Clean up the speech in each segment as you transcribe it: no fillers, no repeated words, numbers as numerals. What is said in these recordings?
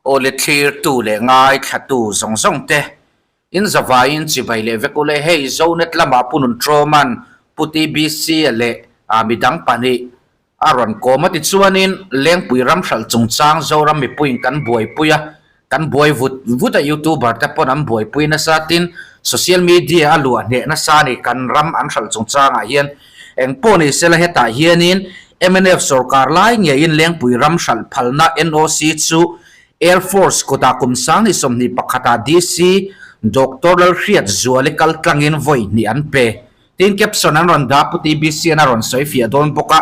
Awle thlirtu leh ngaithlatu zawng zawng te in zavaiin chibai leh vek ule hei Zonet lamah Pu Nuntrawman Pu TBC a leh midang pahnih a rawn kawm a tichuanin Lengpui ram hralh chungchang Zoram mipuiin kan buaipui a kan buai vut vut a youtuber te pawn an buaipui nasa tin social media a luah hneh nasa a ni kan ram an hralh chungchangah hian engpawh ni sela hetah hianin mnf sorkar lai ngeiin Lengpui ram hralh phalna NOC chu Air Force kutah kum 2021 ah DC Doctor Lalhriat Zuali kal tlangin vawi hnih an pe. Tin caption an rawn dah Pu TBC an a rawn sawi fiah dawn bawk a.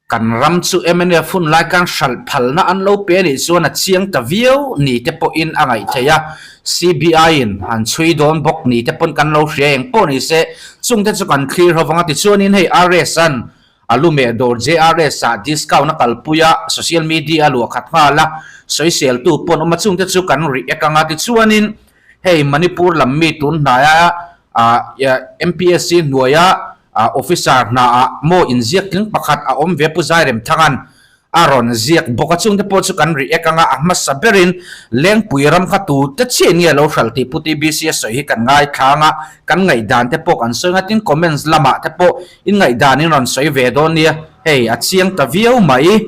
Kan ram chu mnf hun lai khan hralh phalna an lo pe anih chuan a chiang ta viau ni te pawhin a ngaih theih a, CBI in an chhui dawn bawk ni te pawn kan lo hria eng pawh ni se chungte chu kan thlir ho vang a tichuanin hei RS an a lu meh dawr JRS ah discount a kalpui a, social media a luah khat nghal a, sawiseltu pawn awm a chungte chu kan react anga tichuanin hei Manipur lam mi tun hnaia MPSC hnuaia officer hnaah maw inziak tling pakhat a awm ve Pu Zairemthanga'n a rawn ziak bawk a, chungte pawh chu kan react anga a hmasa berin Lengpui ram kha tute chiah nge lo hral tih Pu TBC a sawi hi kan ngaithlang a, kan ngaihdan te pawh kan sawi ang a, tin comments lamah te pawh in ngaihdan in rawn sawi ve dawn nia, hei a chiang ta viau mai.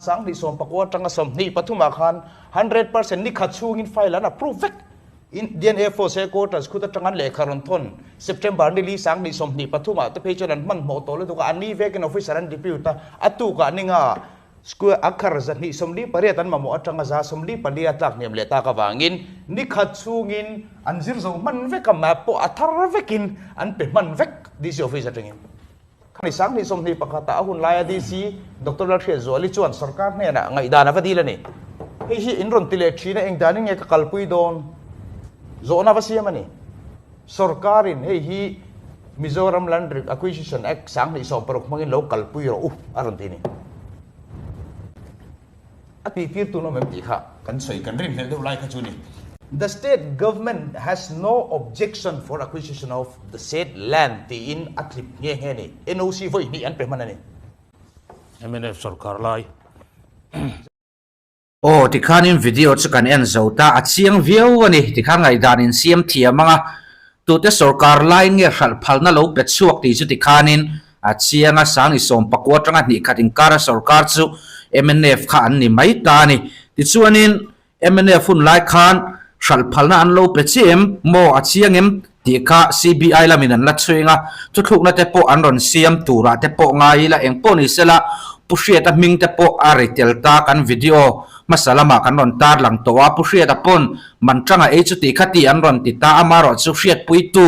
2019 atanga 23 ah khan 100% ni khat chhungin file an approve vek. Indian Air Force Headquarters khut atang an lehkha rawn thawn September ni li 2023 ah te phei chuan an hmanhmawh tawh lutuk a, an ni vekin officer an depute a, a tukah ni nga square akhar 248 an mamawh atanga 144 a tlak hniam leh tak avangin ni khat chhungin an zir zo hman vek a, map pawh a thar vekin an pe hman vek DC office atangin. Khani 2021 ah a hun laia DC Doctor Lalhriatzuali chuan sorkar hnenah ngaihdan a va dil a ni. Hei hi in rawn ti leh thin a, engdanin nge ka kalpui dawn? Zawhna va siam a ni. Sorkarin hei hi Mizoram Land Acquisition Act 2016 hmangin lo kalpui rawh u a rawn ti a ni. A tihtir tun awm em tih kha kan sawi kan rinhlelh deuh lai kha chu a ni. The state government has no objection for acquisition of the said land tiin a tlip nghe nghe a ni. NOC vawi hnih an pe hman a ni. Mnf sorkar lai. Aw tikhanin video chu kan en zo ta, a chiang viau a ni. Tikhan ngaihdan in siam thiam ang a, tute sorkar lai nge hralh phalna lo pe chhuak tih chu tikhanin A chiang a, 2019 atanga hnih khat inkara sorkar chu mnf kha an ni mai ta a ni. Tichuanin mnf hun lai khan hralh phalna an lo pe chiah em maw a chiang em tih kha CBI lamin an la chhuing a, thuthlukna te pawh an rawn siam turah te pawh ngai ila eng pawh ni sela Pu Hriata hming te pawh a ri tel ta kan video hmasa lamah kan rawn tarlang tawh a, Pu Hriata pawn man tanga ei chu tih kha tih an rawn ti ta a, amaherawhchu hriatpuitu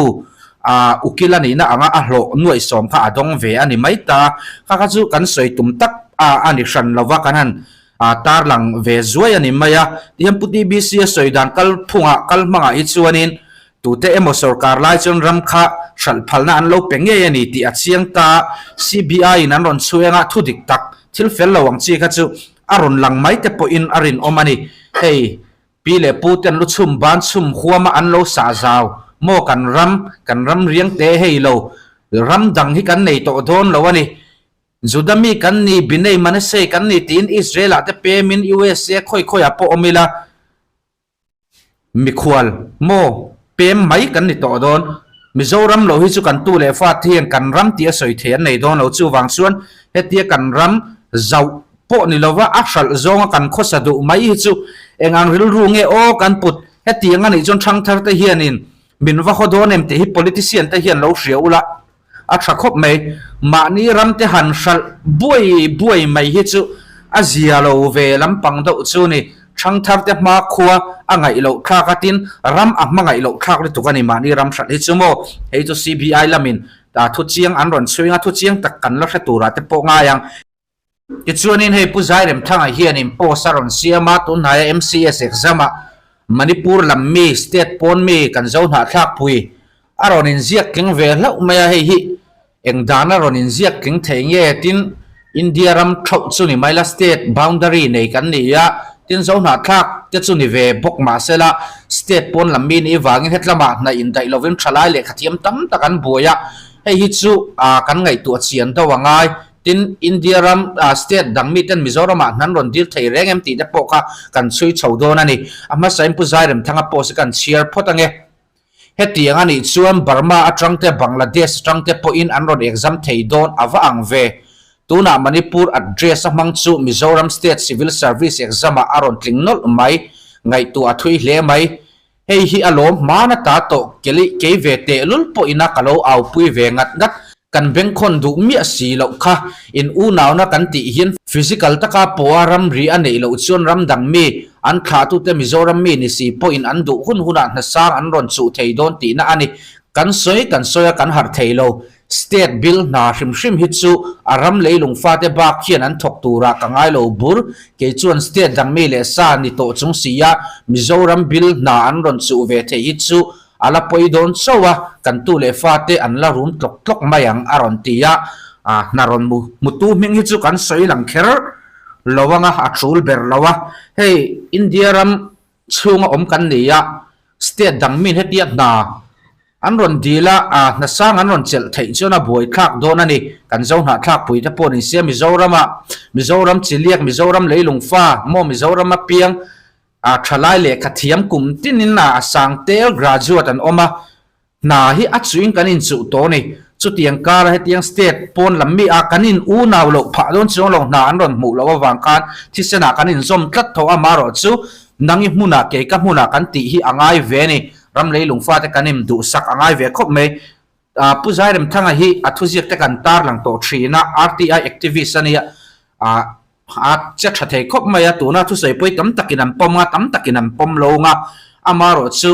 A ukil a nihna anga a hlawh nuaih sawm kha a dawng ve a ni mai ta. Kha kha chu kan sawi tum tak a a ni hran lova kan han tarlang ve zuai a ni mai a. Tihian Pu TBC a sawi dan kal phungah kal hmangah hi chuanin tute emaw sorkar lai chuan ram kha hralh phalna an lo pe ngei a ni tih a chiang ta. CBI in an rawn chhui anga thu dik tak thil fel lo ang chi kha chu a rawn lang mai te pawhin a rinawm a ni. Hei Pi leh pu ten lu chhum ban chhum huama an lo sah zau maw kan ram kan ram riang te hei lo ram dang hi kan nei tawh dawn lo a ni. Juda mi kan ni Binei Manasei kan ni tiin Israel ah te pemin USA khawi khawi ah pawh awm ila mikhual maw pem mai kan ni tawh dawn. Mizoram lo hi chu kan tu leh fa te hian kan ram tih a sawi thei an nei dawn lo chuvang chuan hetia kan ram zauh pawh ni lova a hralh zawnga kan khawsa duh mai hi chu eng ang rilru nge aw kan put hetiang a nih chuan thangthar te hianin min va haw dawn em tih hi politician te hian lo hria ula a tha khawp mai. Mahni ram te han hralh buai buai mai hi chu a zia lo ve lampang deuh chu ni. Thangthar te hma khua a ngaih loh thlak a tin ram a hmangaih loh thlak lutuk a ni mahni ram hralh hi chu maw. Hei chu CBI lamin thuchiang an rawn chhuing a thuchiang tak kan la hre turah te pawh ngai ang. Tichuanin hei Pu Zairemthanga hianin post a rawn siam a, tunhnaia MCS exam-ah Manipur lam mi, state pawn mi kan zo hnahthlakpui a rawn inziak tling ve hlauh mai a, hei hi eng dan a rawn inziak tling thei nge? Tin, India ram thauh chu ni mai la, state boundary nei kan ni a, tin zo hnahthlak te chu ni ve bawk mahsela state pawn lam mi nih vangin hetlamah hna indaih lovin thalai lehkhathiam tam tak an buai a, hei hi chu kan ngaihtuah chian deuh a ngai. Tin, India ram state dang miten Mizoramah hnan rawn dil thei reng em tih te pawh kha kan chhui chho dawn a ni. A hmasain Pu Zairemthanga post hi kan chhiar phawt ange. Hetiang a nih chuan Burma atang te Bangladesh atang te pawhin an rawn exam thei dawn a va ang ve. Tunah Manipur address a hmang chu Mizoram State Civil Service exam ah a rawn tling nawlh mai. Ngaihtuah a thui hle mai. Hei hi a lawm hman a ta tawh keli kei ve tehlul pawhin a ka lo aupui ve ngat ngat. Kan bengkhawn duh miah si loh kha in unauna kan tih hian physical taka pawha ramri a neih loh chuan ram dang mi, an thlahtute Mizoram mi ni si pawhin an duh hun hunah hnasang an rawn chuh thei dawn tihna a ni. Kan sawi kan sawi a kan harh thei lo. State bill hna hrim hrim hi chu a ram leilung fate bak hian an thawk turah ka ngai lo bur. Kei chuan state dang mi leh sa ni tawh chung sia Mizoram bill hna an rawn chuh ve theih hi chu A la pawi dawn chauh a, kan tu leh fate an la rum tlawk tlawk mai ang a rawn ti a, hna rawn mu hmutu hming hi chu kan sawi lang kher lo ang a, a tul ber lo a. Hei India ram chhunga awm kan ni a, state dang min hetia hna an rawn dil a, hna sang an rawn chelh theih chuan a buai thlak dawn a ni. Kan zo hnahthlak pui te pawh ni se Mizoram ah Mizoram chiliak Mizoram leilung fa maw Mizoram a piang A thalai lehkha thiam kum tinin a sang tel graduate an awm a, hna hi a chuin kan inchuh tawh a ni. Chutiang kara hetiang state pawn lam mi a kan in unau loh phah dawn chuang lo hna an rawn hmuh loh avang khan thisenah kan inzawm tlat tho a, marawh chu nang i hmunah kei ka hmunah kan tih hi a ngai ve a ni. Ram leilung fate kan im duhsak a ngai ve khawp mai. Pu Zairemthanga hi a thuziak te kan tarlang tawh thin a, RTI activist a nia. A che tha thei khawp mai a, tuna thusawi pawi tam takin an pawm a, tam takin an pawm lo ang a, amaherawh chu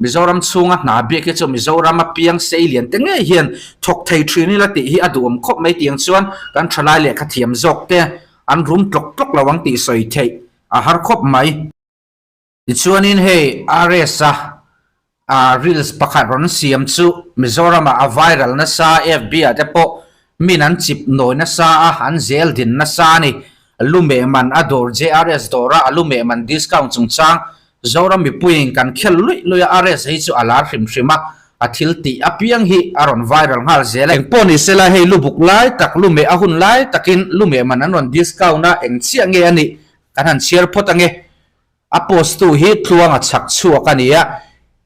Mizoram chhunga hna biak hi chu Mizoram a piang sei lian te ngei hian thawk thei thin ila tih hi a duhawm khawp mai tiang chuan kan thalai lehkha thiam zawk te an rum tlawk tlawk lo ang tih sawi theih a har khawp mai. Tichuanin hei RS-a reels pakhat rawn siam chu Mizoramah a viral nasa, FB-ah te pawh min an chip nawi nasa a, an zel din nasa a ni. Lumeh man a dawr JRS dawra a lumeh man discount chungchang Zoram mipuiin kan khel luih luih a, RS hi chu a lar hrim hrim a, a thil tih apiang hi a rawn viral nghal zel a. Engpawh ni sela hei lubuk lai tak lumeh a hun lai takin lumeh man an rawn discount a, eng chiah nge a nih kan han chhiar phawt ange. A post tu hi tluanga chhak chhuak a ni a,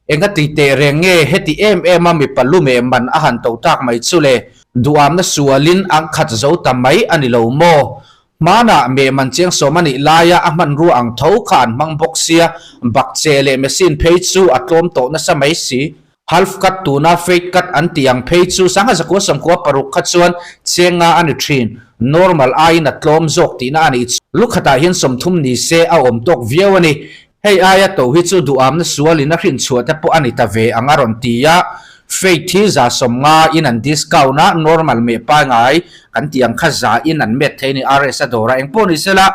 enga ti teh reng nge heti em em a mipa lumeh man a han to tak mai chu le? Duhamna sualin an khat zo ta mai a ni lo maw? Hmanah meh man chiang sawm a nih laia a hmanrua ang tho kha an hmang bawk sia, bakche leh machine phei chu a tlawm tawh nasa mai si. Half cut tuna fade cut an tih ang phei chu sangha zakua sawmkua paruk kha chuan chenga a ni thin. Normal aiin a tlawm zawk tihna a nih chu. Lukhatah hian 30 ni se a awm tawk viau a ni. Hei aia to hi chu duhamna sualin a hrinchhuah te pawh a ni ta ve ang a rawn ti a. Fade hi 150 in an discount a, normal meh pangai kan tih ang kha za in an met thei a ni RS a dawr a. Engpawh ni sela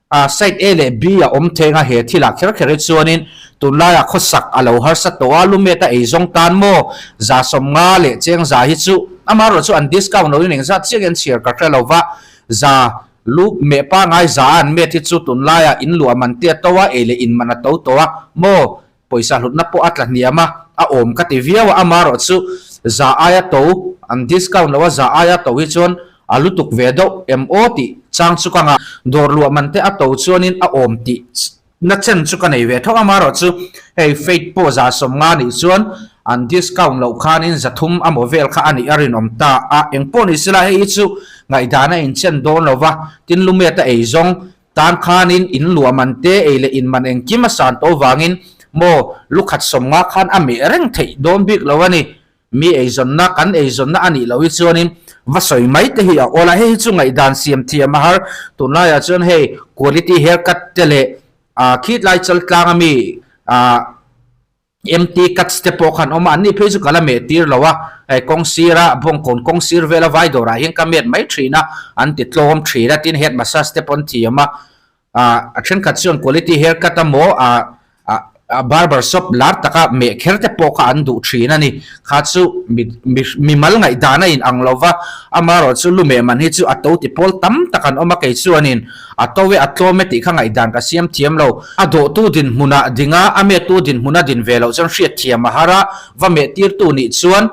A side A leh B a awm theng a, he thilah kher kher hi chuanin tunlaiah khawsak a lo harsa tawh a, lumet a eizawng tan maw? 150 leh cheng za hi chu amaherawh chu an discount loin engzat chiah nge an chhiar ka hre lo va, za lu meh pangai za a an met hi chu tunlaiah in luah man te a to a, ei leh in man a to tawh a maw? Pawisa hlutna pawh a tla hniam a, a awm ka ti viau a, amaherawh chu za aia to an discount lo a, za aia to hi chuan a lutuk ve deuh em aw tih chang chu ka ngah. Dawr luah man te a to chuanin a awm tih na chen chu ka nei ve tho, amaherawh chu hei fate pawh 150 nih chuan an discount loh khanin 300 amaw vel kha a nih a rinawm ta a, engpawh ni sela hei hi chu ngaihdan a inchen dawn lo va, tin lumet a eizawng Tan khanin in luah man te ei leh in man engkim a san tawh vangin maw lukhat 50 khan a meh reng theih dawn bik lo a ni. Mi eizawnna kan eizawnna a nih loh hi chuanin va sawi mai te hi a awl a, hei hi chu ngaihdan siam thiam a har. Tunlaiah chuan hei quality haircut te leh khitlai chaltlang ami MT cuts te pawh khan awm a, anni phei chu ka la meh tir lo a, hei kawng sira bawngkawn kawng sir vela vai dawrah hian ka met mai thin a, an ti tlawm thin a, tin head massage te pawh an thiam a, ah a thenkhat chuan quality hair cut a maw ah ah barber shop lar taka meh kher te pawh kha an duh thin a ni, kha chu mi mi mimal ngaihdan a in ang lo va, amaherawh chu lu meh man hi chu a to ti pawl tam tak an awm a kei chuanin A to e, a tlawm e tih kha ngaihdan ka siam thiam lo. A dawhtu dinhmunah ding a, a mettu dinhmuna din ve loh chuan hriat thiam a har a, va mehtirtu nih chuan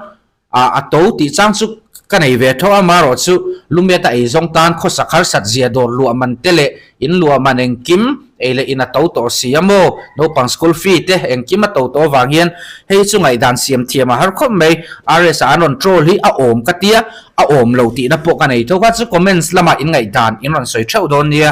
a a to tih chang chu Ka nei ve tho a, marawh chu Lumiat a eizawng tan khawsak harsat zia dawr luah man te leh in luah man engkim ei leh in a to tawh si a maw? Naupang school fee te engkim a to tawh avang hian hei chu ngaihdan siam thiam a har khawp mai. RS a an rawn troll hi a awm ka tia, a awm lo tihna pawh ka nei tho kha chu comments lamah in ngaihdan in rawn sawi theuh dawn nia.